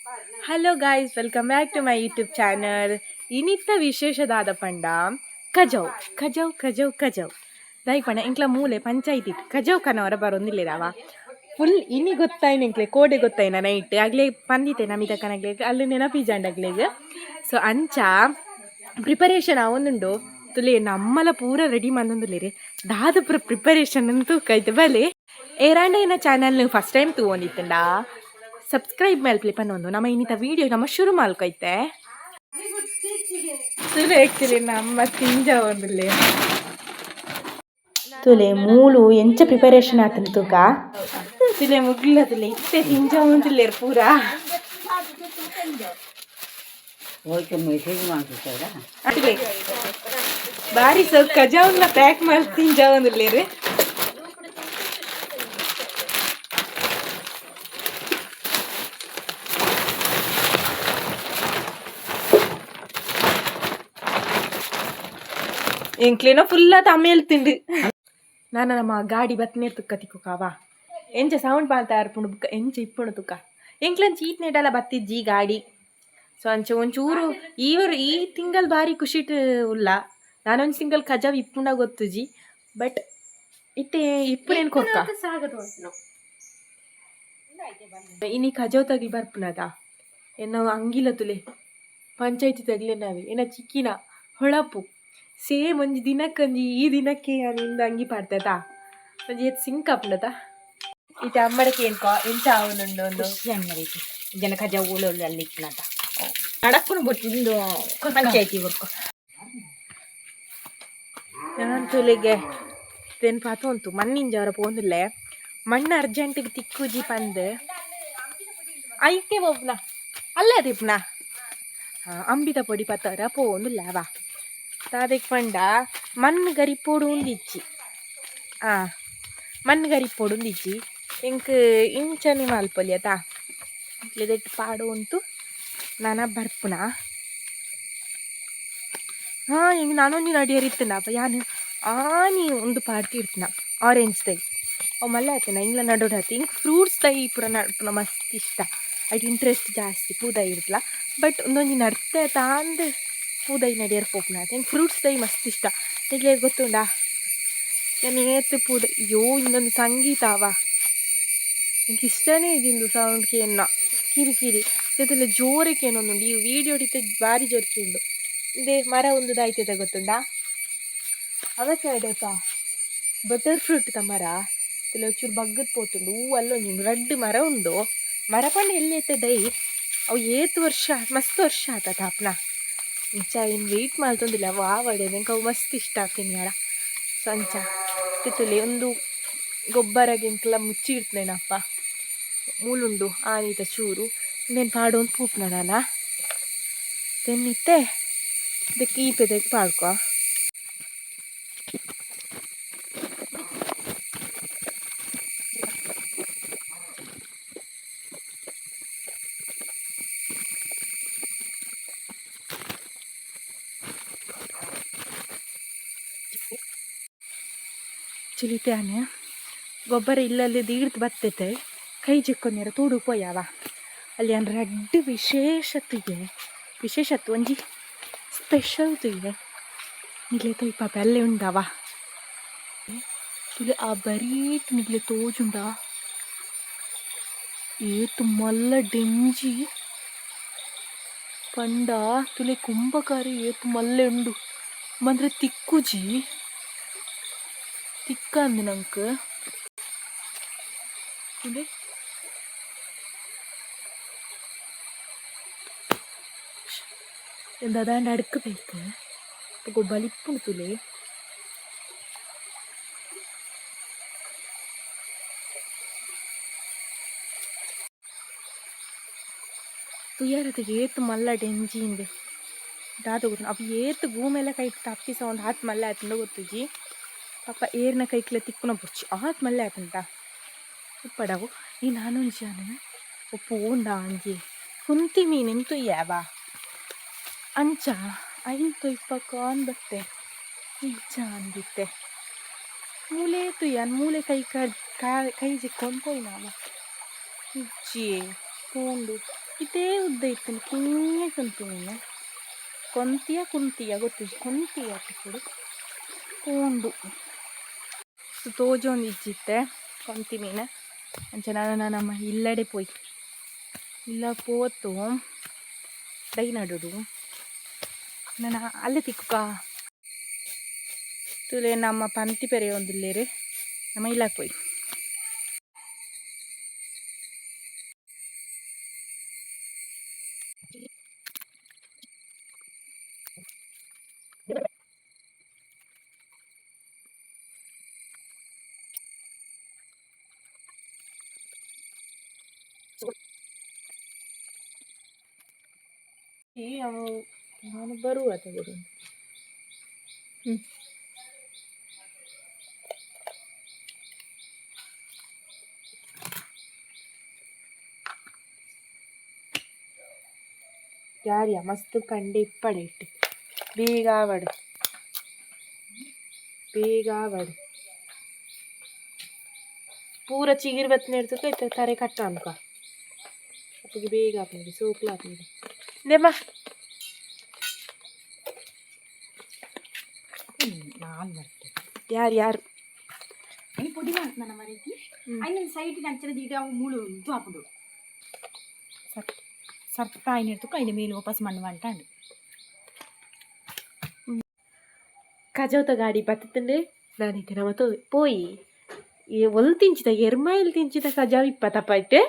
Hello guys, welcome back to my YouTube channel. ಇನಿತ್ತ ವಿಶೇಷ ದಾದ ಪಂಡ ಕಜವ್ ಕಜವ್ ಕಜವ್ ಕಜವ್ ದಾಯಿ ಪಂಡ ಎಂಕ್ಲ ಮೂಲೆ ಪಂಚಾಯ್ತಿ ಕಜವ್ ಕನವರ ಬರೊಂದಿಲ್ಲೇರವ ಫುಲ್ ಇನಿ ಗೊತ್ತಾಯ್ನ ಎಂಕ್ಲೆ ಕೋಡೆ ಗೊತ್ತಾಯ್ನ ನೈಟ್ ಆಗ್ಲೇ ಪಂದಿತೆ ನಮಿದ ಕನಗ್ಲೆ ಅಲ್ಲಿ ನೆನಪಿಜಾಂಡ್ ಅಗ್ಲೆಗ್. ಸೊ ಅಂಚ ಪ್ರಿಪರೇಷನ್ ಅವೊಂದುಂಡು ತುಲೆ ನಮ್ಮಲ ಪೂರ ರೆಡಿ ಮಂದೊಂದುಲ್ಲೇರಿ. ದಾದ ಪೂರ ಪ್ರಿಪರೇಷನ್ ಅಂತೂ ಕೈತೆ ಬಲೆ. ಏರಾಂಡ ಏನ ಚಾನಲ್ ಫಸ್ಟ್ ಟೈಮ್ ತೂವೊಂದಿತ್ತುಂಡ ಸಬ್ಸ್ಕ್ರೈಬ್ ಮಲ್ಪಲೆ ಪನ್ನೊಂದು ನಮ್ಮ ಇನ್ನಿತ ವೀಡಿಯೋ ನಮ್ಮ ಶುರು ಮಲ್ಕೊಯ್ತೆ. ತುಲೆ ಆ್ಯಕ್ಚುಲಿ ನಮ್ಮ ತಿಂಜ ಒಂದುಲ್ಲೆ ತುಲೆ ಮೂಲು ಎಂಚ ಪ್ರಿಪರೇಷನ್ ಆತನ ತೂಕ ತುಲೆ ಮುಗ್ಲ ತುಲೆ ಇತ್ತೆ ತಿಂಜ ಒಂದುಲ್ಲೇರು ಪೂರ. ಹೋಯ್ತು ಮೆಸೇಜ್ ಮಾಡ್ತಿದ್ದಾರ. ಅದೇ ಬಾರಿ ಸೊ ಕಜಾವನ್ನ ಪ್ಯಾಕ್ ಮಾಡಿ ತಿಂಜ ಒಂದುಲ್ಲೇರು. ಎಂಕ್ಲೇನೋ ಫುಲ್ ತಮೇಲ್ ತಿಂಡು. ನಾನು ನಮ್ಮ ಗಾಡಿ ಬತ್ನೇರ್ ತುಕ್ಕ ತಿಕ್ಕುಕಾವ ಎಂಚ ಸೌಂಡ್ ಪಾಲ್ತಾ ಇರ್ಪುಂಡು ಬುಕ್ಕ ಎಂಚ ಇಪ್ಪುಂಡು ತುಕ್ಕ. ಎಂಕ್ಲನ್ ಚೀತ್ ನೆಡಲ ಬತ್ತಿಜ್ಜಿ ಗಾಡಿ. ಸೊ ಅಂಚ ಒಂಚೂರು ಈವರು ಈ ತಿಂಗಲ್ ಬಾರಿ ಖುಷಿಟ್ ಉಲ್ಲ. ನಾನೊಂದು ಸಿಂಗಲ್ ಕಜಾವ್ ಇಪ್ಪುಂಡ ಗೊತ್ತುಜಿ, ಬಟ್ ಇತ್ತೆ ಇಪ್ಪುನೇನು ಕೊರ್ಕ. ಇನಿ ಕಜಾವ್ ತಗ್ಲಿ ಬರ್ಪುನದ ಎನ್ನ ಅಂಗಿಲ ತುಲೆ ಪಂಚಾಯ್ತಿ ತಗ್ಲೆ ನಾವೆ ಏನ ಚಿಕ್ಕಿನ ಹೊಳಪು ಸೇಮ್ ಒಂಜಿ ದಿನಕ್ಕೊಂಜಿ ಈ ದಿನಕ್ಕೆ ನಿಂದ ಅಂಗಿ ಪಾಡ್ತದ ಒಂಜಿ ಏತ್ ಸಿಂಕ್ ಆಪುಂಡತ. ಇತ್ತೆ ಅಮ್ಮಡಕ್ಕೆ ಏನ್ಕೋ ಎಂಚ ಆವೊಂದುಂಡು ಒಂದು. ಖುಷಿ ಅನ್ನರೈತಿ ಜನ ಕಜ ಊಳಲ್ಲಿ ಅಲ್ಲಿ ಇಪ್ಪನತ ನಡಕ್ಕೂ ಬತ್ತಿಂದು ಪಂಚಾಯತಿ ವರ್ಕ. ನಾನು ತುಲೆಗೆ ತೆನ್ ಪಾತ ಉಂಟು ಮಣ್ಣಿಂಜವರ ಪೋಂದುಲ್ಲೆ ಮಣ್ಣು ಅರ್ಜೆಂಟಿಗೆ ತಿಕ್ಕುಜಿ ಪಂದ್ ಐಕೆ ಒಬ್ನ ಅಲ್ಲೇ ದಿಪ್ನ ಅಂಬಿದ ಪೊಡಿ ಪತ್ತಾರ ಪೋಂದುಲ್ಲ ವಾ ತಾದೆಕ್ ಪಂಡ ಮಣ್ಣು ಗರಿಪೋಡು ಉಂದಿಚ್ಚಿ ಆ ಮಣ್ಣು ಗರಿಪೋಡು ಉಂದಿಚ್ಚಿ ಎಂಕ್ ಇಂಚನೆ ಮಲ್ಪೊಲಿ ಅತಾ ಇಟ್ಲಿದೆಟ್ ಪಾಡು ಉಂಟು ನಾನ ಬರ್ಪುನ. ಹಾಂ, ಎಂಕ್ ನಾನೊಂಜಿ ನಡಿಯರ್ ಇತ್ತುಂಡ ಅಪ್ಪ ಯಾನ್ ಆನಿ ಒಂದು ಪಾಡ್ತಿ ಇರ್ತನ ಆರೆಂಜ್ ದೈ ಅವು ಮಲ್ಲ ಆಯ್ತನ ಇಂಗ್ಲ ನಡೋಡು ಆತು. ಇಂಕ್ ಫ್ರೂಟ್ಸ್ ದೈ ಪೂರ ನಡ್ಪುನ ಮಸ್ತ್ ಇಷ್ಟ. ಐಟ್ ಇಂಟ್ರೆಸ್ಟ್ ಜಾಸ್ತಿ ಪೂದೈ ಇರ್ತಲ. ಬಟ್ ಒಂದೊಂಜಿ ನಡ್ತೆ ತಾಂದ್ ಪೂದೈ ನಡಿಯರ್ ಪೋಪುನ ಆತ. ಎಂಕ್ ಫ್ರೂಟ್ಸ್ ದೈ ಮಸ್ತ್ ಇಷ್ಟ. ನಿಕ್ಲೆಗ್ ಗೊತ್ತುಂಡಾ ಯಾನ್ ಏತ್ ಪೂದ. ಅಯ್ಯೋ, ಇಂದೊಂದು ಸಂಗೀತ ಅವ. ಎಂಕ್ ಇಷ್ಟನೇ ಇದಿಂದು ಸೌಂಡ್ ಕೇನ್ನ ಕಿರಿ ಕಿರಿ ಜೊತೆಲೆ ಜೋರೆ ಕೇನೊಂದುಂಡು. ಈ ವೀಡಿಯೋ ಇತ್ತೆ ಬಾರಿ ಜೋರು ಕೇಂಡು. ಇಂದೇ ಮರ ಒಂದು ದಾಯ್ತದ ಗೊತ್ತುಂಡಾ? ಅವಕಾಡೋತ ಬಟರ್ ಫ್ರೂಟ್ ದ ಮರ ಕೆಲವು ಚೂರು ಬಗ್ಗದ್ ಪೋತುಂಡು. ಹೂ ಅಲ್ಲೊಂಜಿ ಉಂಡು ರಡ್ಡ್ ಮರ ಉಂಡು. ಮರ ಪಂಡ ಎಲ್ಲಿ ಐತೆ ದೈ ಅವು ಏತ್ ವರ್ಷ ಮಸ್ತ್ ವರ್ಷ ಆತ ತಾಪ್ನ. ಇಂಚ ಇನ್ ವೆಯ್ಟ್ ಮಲ್ತೊಂದಿಲ್ಲ ಅವು ಆವಡೆ. ಎಂಕ್ ಅವು ಮಸ್ತ್ ಇಷ್ಟ ಆತಿನಿಯರ. ಸೊ ಅಂಚ ತಿತ್ತುಲಿ ಒಂದು ಗೊಬ್ಬರಗೆ ಎಂಕ್ಲ ಮುಚ್ಚಿ ಇಡ್ತನೇನಪ್ಪ ಮೂಲುಂಡು ಆನಿತ ಚೂರು ಇಂದೆನ್ ಪಾಡೊಂದು ಪೋಪುನ ನಾನ ತೆನ್ನಿತ್ತೆ ಇದಕ್ಕೆ ಈ ಪೆದೆಗ್ ಪಾಡ್ಕೊ. ಚಿಲಿತಾನೆ ಗೊಬ್ಬರ ಇಲ್ಲಲ್ಲಿ ದೀಡ್ದು ಬತ್ತೈತೆ. ಕೈ ಚಿಕ್ಕೊಂದಿರ ತೋಡು ಪೋಯವ. ಅಲ್ಲಿ ಅನ್ ರಡ್ಡ್ ವಿಶೇಷತೆಗೆ ವಿಶೇಷತ್ವ ಒಂಜಿ ಸ್ಪೆಷಲ್ ತುಯ್ಯೆ ನಿಗ್ಲೆ ತೋಯ್ ಪಾಪ ಅಲ್ಲೇ ಉಂಡವ ತುಲೆ. ಆ ಬರೀಟ್ ನಿಗ್ಲೆ ತೋಜುಂಡ ಏತ್ ಮಲ್ಲ ಡೆಂಜಿ ಪಂಡ ತುಲೆ ಕುಂಬಕಾರಿ ಏತ್ ಮಲ್ಲೆ ಉಂಡು ಮಂದ್ರೆ ತಿಕ್ಕುಜಿ ತಿಕ್ಕಂದು ನಂಕ್ ತುಲೆ. ಎಂದಾದಾಂಡ ಅಡ್ಕ ಬೇಕು ಬಲಿಪ್ಪುಂಡು ತುಲೆ. ತುಯ್ಯಾರತಿಗೆ ಏತ್ ಮಲ್ಲ ಡೆಂಜಿ ಇಂದೆ ದಾದ ಗೊತ್ತು. ಅವು ಏತ್ ಗೂಮೆಲ್ಲ ಕೈಟ್ ತಪ್ಪಿಸ ಒಂದು ಆತ್ ಮಲ್ಲ ಆತುಂಡ ಗೊತ್ತುಜಿ. ಪಾಪ ಏರ್ನ ಕೈಕ್ಲೆ ತಿಕ್ಕುನ ಬೊರ್ಚಿ ಆತ್ ಮಲ್ಲೆ ಆತುಂಡ ಉಪ್ಪಡವು. ಈ ನಾನೊಂಜಿ ಆನ್ ಉಪ್ಪು ಉಂಡ ಅಂಜಿ ಕುಂತಿ ಮೀನಿನ ತುಯ್ಯಾವ ಅಂಚ ಐನ್ ತೊಯ್ಪಕ ಬತ್ತೆ ಇಜ್ಜ ಅಂದಿತ್ತೆ. ಮೂಲೆ ತುಯ್ಯಾನ್ ಮೂಲೆ ಕೈ ಕೈ ಜಿಕ್ಕೊಂದು ಪೋಯಿನಾವ ಇಜ್ಜಿ ಪೋಂಡು. ಇದೇ ಉದ್ದ ಇತ್ತು ಕಿನ್ಯ ಕುಂತಿ ಮೀನು. ಕೊಂತಿಯ ಕುಂತಿಯ ಗೊತ್ತಿಜ್ಜಿ, ಕೊಂತಿಯ ಕೊಡು ಪೋಂಡು ತೋಜೊಂದು ಇಜ್ಜಿತ್ತೆ ಕೊಂತಿ ಮೀನು. ಅಂಚ ನಾನು ನಮ್ಮ ಇಲ್ಲಡೆ ಪೋಯಿ ಇಲ್ಲ ಪೋತು ದೈ ನಡುಡು ನಾನು ಅಲ್ಲೇ ತಿಕ್ಕುಕ ತುಲೆ. ನಮ್ಮ ಪಂತಿ ಪೆರೆಯೊಂದುಲ್ಲೇರು, ನಮ್ಮ ಇಲ್ಲ ಪೋಯಿ. ಅವು ನಾನು ಬರುವ ತಗೊಡು. ಹ್ಞೂ, ಯಾರ್ಯ ಮಸ್ತ್ ಕಂಡೆ ಇಪ್ಪಡೆ ಇಟ್ಟು ಬೇಗ ಆವಡು, ಬೇಗ ಆವಡು. ಪೂರ ಚಿಗಿರ್ ಬತ್ತನೆ ಇರ್ತದೆ, ತರೆ ಕಟ್ಟ ಅನ್ಕ ಅಪ್ಪಗೆ ಬೇಗ ಆಪುಂಡು, ಸೋಕ್ಲ ಆಪುಂಡು. ಇಂದೆಮ್ಮ. ನಾಲ್ ಬರ್ತದೆ. ಯಾರು ಯಾರು? ಅಯ್ಯ, ಪೊಡಿ ಮಾಡ್ತಾನ ಮರೈತಿ. ಅಯ್ಯನ ಸೈಡ್ ಅಂಚನೆ ದೀಡ ಅವು ಮೂಳು ಇದು ಆಪುಂಡು. ಸಟ್ ಸರ್ತ ಆಯ್ನಿರ್ತಕ್ಕ ಐನ ಮೇಲೆ ವಾಪಸ್ ಮಣ್ಣು ಮಂಟಾಂಡು. ಕಜೌತ ಗಾಡಿ ಬತ್ತುಂಡು. ನಾನಿತ್ತೆ ನಮ ತೋ ಪೋಯಿ ಈ ಒಲ್ ತಿಂಚಿದ ಎರ್ಮೈಲ್ ತಿಂಚಿದ ಕಜಾವ್ ಇಪ್ಪತ್ತಪ್ಪ ಇಟ್ಟು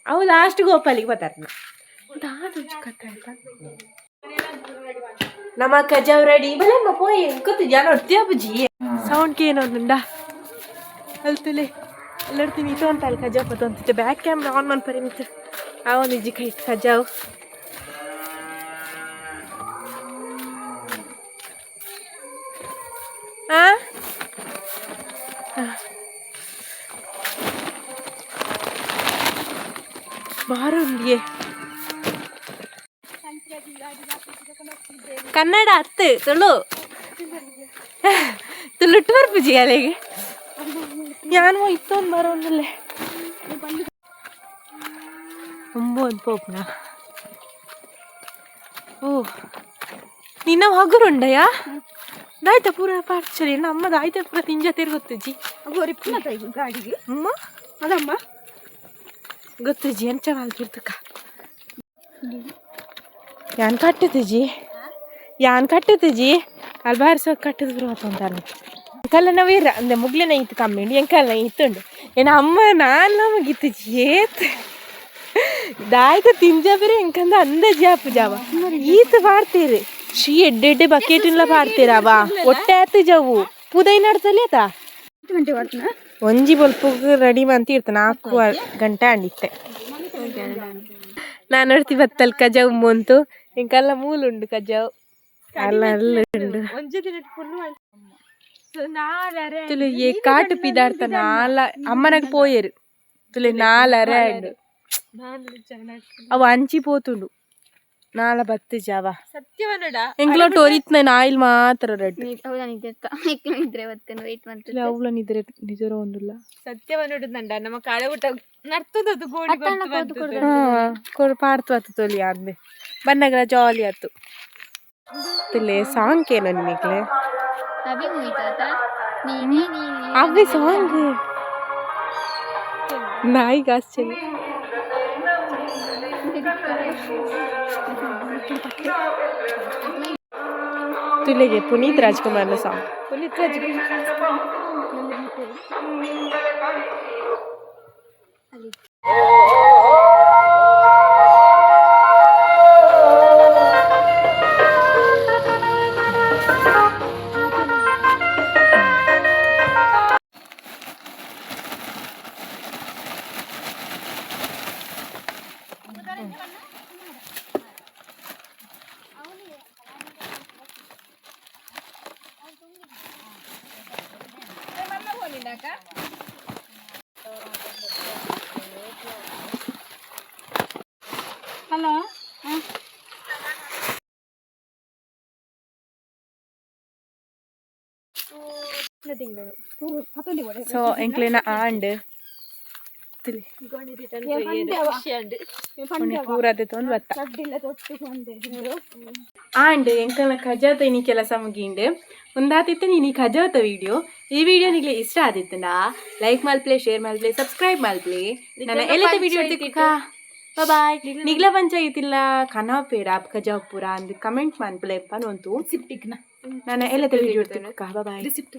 ಅವು ಲಾಸ್ಟ್ ಗೋಪಾಲಿಗೆ ಬತ್ತಾರ. ನಮ್ಮ ಕಜಾವ್ ರೆಡಿ ಬಲಮ್ಮ, ಪೋಯಿ ಗೊತ್ತು ಜನ ಹೊಡ್ತೀಯ ಬುಜ್ಜಿ. ಸೌಂಡ್ ಏನೊಂದುಂಡ ಅಲ್ತುಲೆ ಅಲ್ಲಡ್ತೀನಿ ಇತ್ತು ಅಂತ ಅಲ್ಲಿ ಕಜಾವ್ ಪತ್ತೊಂತಿತ್ತು. ಬ್ಯಾಕ್ ಕ್ಯಾಮ್ರಾ ಆನ್ ಮನ್ಪರೆ ಮಿತ್ತು. ಆ ಒಂದು ಇಜ್ಜಿ ಕೈ ಕಜಾವ್. ಆ ಬಾರುಂಡಿಯೇ ಕನ್ನಡ ಅತ್ತು ತುಳು ತುಳುಟ್ಟು ಬರ್ಪುಜಿ ಅಲೆಗೆ. ಯಾನು ಇತ್ತೊಂದು ಬರೋಂದಿಲ್ಲ ಒಂಬೊಂದು ಪೋಪ್ನ. ಓ, ನಿನ್ನ ಹಗುರುಂಡಯಾ ದಾಯ್ತ ಪೂರ ಪಾಡ್ಚರಿ. ನಮ್ಮ ದಾಯ್ತ ಪೂರ ತಿಂಜ ತಿರುಗುತ್ತುಜಿ. ಗಾಡಿಗೆ. ಅಮ್ಮ. ಅದಮ್ಮ. ಗೊತ್ತುಜಿ ಎಂಚ ಮಲ್ತಿರ್ತಕ. ಯಾನ್ ಕಟ್ಟುತ್ತಿಜಿ, ಯಾನ್ ಕಟ್ಟುತ್ತಿಜಿ. ಅಲ್ಲಿ ಬಾರಿಸೋ ಕಟ್ಟುದು ಬರುವಂತಾನೆ. ಎಂಕಲ್ಲ ನಾವೀರ ಅಂದೆ ಮುಗ್ಲಿನ ಇತ್ತು ಕಮ್ಮಿ ಉಂಡು, ಎಂಕಲ್ಲ ಇತ್ತುಂಡು ಏನ ಅಮ್ಮ. ನಾನು ನಮಗಿತ್ತುಜಿ ಏತ್ ದಾಯ್ತ ತಿಂಜ ಬೇರೆ. ಎಂಕಂದ ಅಂದಾಜಿ ಆಪು ಜಾವ ಈತ ಪಾಡ್ತೀರಿ. She ಎಡ್ಡೆ ಎಡ್ಡೆ ಬಕೆಟಿನ್ಲ ಪಾಡ್ತೀರವ. ಒಟ್ಟೆ ಆತು ಜವು ಪುದೈ ನಡ್ತಲಿ ಆತ. ಗಂಟೆ ಬರ್ತನ. ಒಂಜಿ ಬೊಲ್ಪುಗ್ ರೆಡಿ ಮಂತಿ ಇರ್ತ 4 ಗಂಟೆ ಅಂಡಿತ್ತೆ. ನಾನು ನೋಡ್ತಿ ಬತ್ತಲ್ ಕಜಾವ್ ಮುಂತು. ಎಂಕಲ್ಲ ಮೂಲುಂಡು ಕಜಾವ್ ಅಲ್ಲ, ಅಲ್ಲ ಉಂಡು. ತುಲು ಏ ಕಾಟು ಪಿದಾರ್ತ ನಾಲ ಅಮ್ಮನಗ್ ಪೋಯೆರು. ತುಲೆ ನಾಲರೆ ಅಂಡು ಅವು ಅಂಚಿ ಪೋತುಂಡು. ನಾಲ ಬತ್ತು ಜಾವ ಎಂಕ್ಲ ಟೊರಿತ್ನ ಆಯಿಲ್ ಮಾತ್ರ ರೆಡ್. ಹೌದಾ? ನಿದ್ದೆ ಇದ್ರೆ ಬರ್ತೇನೆ, ವೆಯ್ಟ್ ಮಾಡ್ತೇನೆ. ಅವಳ ನಿದ್ರೆ ನಿಜರ ಒಂದುಲ್ಲ. ಸತ್ಯವನ್ನುಡುದಂಡ ನಮ್ಮ ಕಾಳ ಊಟ ನರ್ತದದು ಗೋಡಿ. ಕೊಡು ಪಾಡ್ತು ಆತು ತೊಲಿ ಅಂದೆ ಬನ್ನಗಲ ಜಾಲಿ ಆತು. ತುಲೆ ಸಾಂಗ್ ಏನೋ ನಿಮಗ್ಲೆ. ಅಭಿ ಮುಗಿತಾತ ನೀನೇ ನೀನೇ. ಅವೇ ಸಾಂಗ್ ನಾಯಿಗೆ ಆಶ್ಚರ್ಯ. ತುಲೆಗೆ ಪುನೀತ್ ರಾಜ್ಕುಮಾರ್ನ ಸಾಂಗ್. ಪುನೀತ್ ರಾಜ್ಕುಮಾರ್. ಹಲೋ. ಸೊ ಎಂಕ್ಲೆನ ಆಂಡ್ ತುಲೆ. ಪೂರ ದೆತ್ತೊಂದು ಬತ್ತ. ಆಂಡ್ ಎಂಕಲ್ನ ಕಜಾತ ಇನಿ ಕೆಲಸ ಮುಗೀಂಡ್. ಉಂದಾತಿತ್ತೆ ಇನಿ ಕಜಾತ ವಿಡಿಯೋ. ಈ ವಿಡಿಯೋ ನಿಗ್ಲೆ ಇಷ್ಟ ಆದಿತ್ತಂಡ ಲೈಕ್ ಮಲ್ಪ್ಲೆ, ಶೇರ್ ಮಲ್ಪ್ಲೆ, ಸಬ್ಸ್ಕ್ರೈಬ್ ಮಲ್ಪ್ಲೆ. ನನ್ನ ಎಲ್ಲದ ವಿಡಿಯೋ ಬಾಯ್. ನಿಗ್ಲ ಪಂಚಾಯತಿಲ್ಲ ಕನಪೇರ ಕಜಾವ್ ಪೂರ ಅಂದ್ ಕಮೆಂಟ್ ಮನ್ಪುಲೆ ಪನೊಂತು. ರಿಸಿಪ್ಟಿಕ್ನ. ನನ್ನ ಎಲ್ಲದ ವಿಡಿಯೋ ಬಾಯ್. ರಿಸಿಪ್ಟ್.